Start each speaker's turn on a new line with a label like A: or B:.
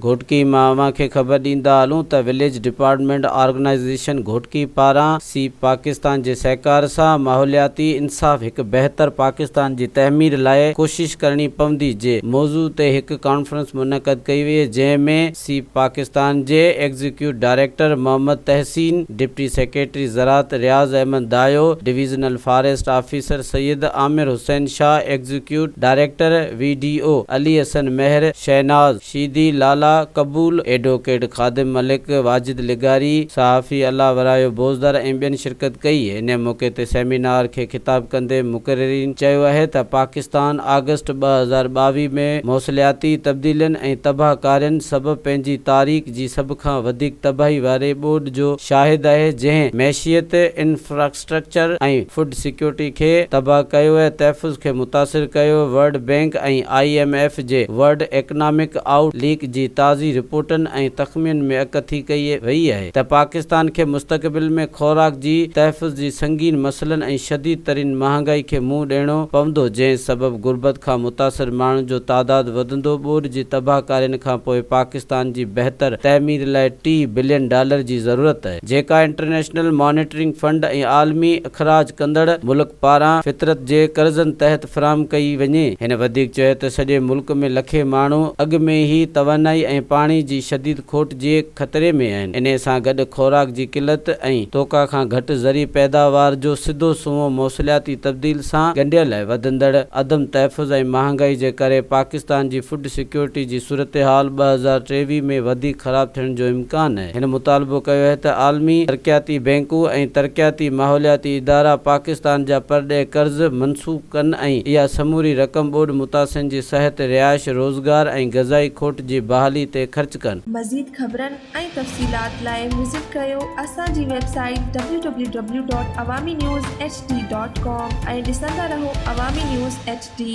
A: گهوٽڪي مان اوهان کي خبر ڏيندا هلون ته وليج ڊپارٽمينٽ آرگنائيزيشن گهوٽڪي پاران سي پاڪستان جي سهڪار سان ماحولياتي انصاف هڪ بهتر پاڪستان جي تعمير لاء ڪوشش ڪرڻي پوندي جي موضوع تي هڪ ڪانفرنس منعقد ڪئي وئي جنهن ۾ سي پاڪستان جي executive director Muhammad Tehseen, deputy secretary زراعت Riaz Ahmed Dayo, divisional forest officer Syed Amir Hussain Shah, executive director V D O Ali Hassan Mehar, Shahnaz Sheedi, Lala Qabool, advocate Khadim Malik, Wajid لغاري، صحافي الله ورايو بوزدار ۽ ٻين شرڪت ڪئي. ان موقعي تي seminar کي خطاب ڪندي مقررين چيو آهي ته پاڪستان آگسٽ 2022 ۾ موسلياتي تبديلين ۽ تباهه ڪارين سبب پنهنجي تاريخ جي سڀ کان وڌيڪ تباهي واري ٻوڏ جو شاهد آهي جنهن معيشيت، انفراسٽرڪچر ۽ فوڊ سيڪيورٽي کي تباهه ڪيو ۽ تحفظ کي متاثر ڪيو. World bank ۽ I M F جي ورلڊ ايڪنامڪ آئوٽ ليڪ جي تازي رپورٽن ۽ تخمين ۾ اڳڪٿي ڪئي وئي آهي ته پاڪستان کي مستقبل ۾ خوراڪ جي تحفظ جي سنگين مسئلن ۽ شديد ترين مهانگائي کي منهن ڏيڻو پوندو جنهن سبب غربت کان متاثر ماڻهن جو تعداد وڌندو ٻوڏ جي تباهه ڪارين کانپوء پاڪستان جي بهتر تعمير لاء 30 بلين ڊالر جي ضرورت آهي جيڪا انٽرنيشنل مانيٽرنگ فنڊ ۽ عالمي اخراج ڪندڙ ملڪ پاران فطرت جي قرضن تحت فراهم ڪئي وڃي. هن وڌيڪ چيو ته سڄي ملڪ ۾ لکين ماڻهو اڳ ۾ ئي توانائي ۽ پاڻي جي شديد کوٽ جي خطري ۾ آهن، انهي سان گڏ خوراڪ جي قلت ۽ توقع کان گهٽ زرعي پيداوار جو سڌو سنئون موسلياتي تبديل سان ڳنڍيل آهي، وڌندڙ عدم تحفظ ۽ مهانگائي جي ڪري پاڪستان جي فوڊ سيڪيورٽي جي صورتحال 2023 ۾ وڌيڪ خراب ٿيڻ جو امڪان آهي. هن مطالبو ڪيو آهي ته عالمي ترقياتي بئنڪون ۽ ترقياتي ماحولياتي ادارا پاڪستان جا پرڏيهه قرض منسوخ ڪن ۽ اها سموري رقم ٻوڏ متاثرين جي صحت، رهائش، روزگار ۽ غذائي کوٽ جي بحالي تي خرچ ڪن.
B: مزيد خبرن ۽ تفصيلات لاء وزٽ ڪريو اسان جي website W W W dot Awami news H D dot com ۽ ڏسندا رهو عوامي نيوز ايڇ ڊي.